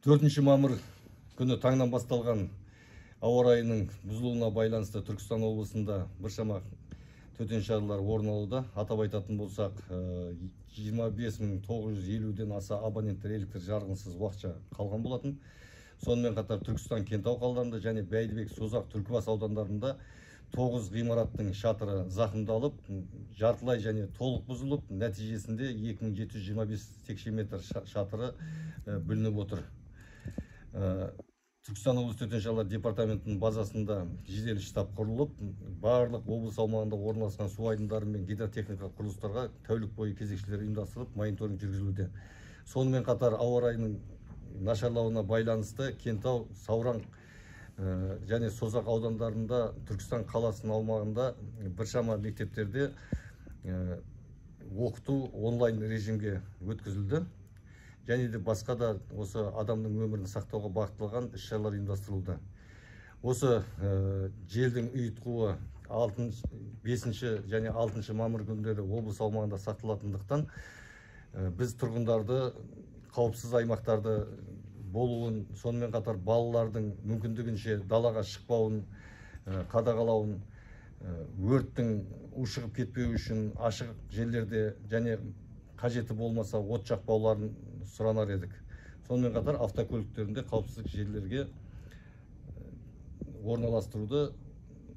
4 мамыр күні таңнан басталған ауа райының бұзылуына байланысты Түркістан облысында біршама төтенше жағдайлар орын алуда. Атап айтатын болсақ, 25 950-ден аса абоненттер электр жарығынсыз уақытша қалған болатын. Сонымен қатар Түркістан, Кентау қалаларында және Бәйдібек, Созақ, Түлкібас аудандарында 9 ғимараттың шатыры зақымдалып, жартылай және толық бұзылып, нәтижесінде 2725 текше метр шатыры бүлініп отыр. Түркістан облысы төтенше жағдайлар департаментінің базасында жедел штаб құрылып, барлық облыс аумағында орналасқан су айдындары мен гидротехникалық құрылыстарға тәулік бойы кезекшілер ұйымдастырылып, мониторинг жүргізілуде. Сонымен қатар ауа райының нашарлауына байланысты Кентау, Сауран және Созақ аудандарында, Түркістан қаласының аумағында біршама мектептерде оқыту онлайн режимге өткізілді. Және де басқа да осы адамның өмірін сақтауға бағытталған іс шаралар ұйымдастырылуда. Осы желдің ұйытқуы 5 және 6 мамыр күндері облыс аумағында сақталатындықтан, біз тұрғындарды қауіпсіз аймақтарды болуын, сонымен қатар балалардың мүмкіндігінше далаға шықпауын қадағалауын, өрттің ушығып кетпеуі үшін ашық жерлерде және қажеті болмаса от жақпауларын сұранар едік. Сонымен қатар автокөліктерінде қауіпсіздік жерлерге орналастыруды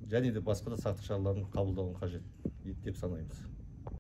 және де басқа да сақтық шараларын қабылдауын қажет деп санаймыз.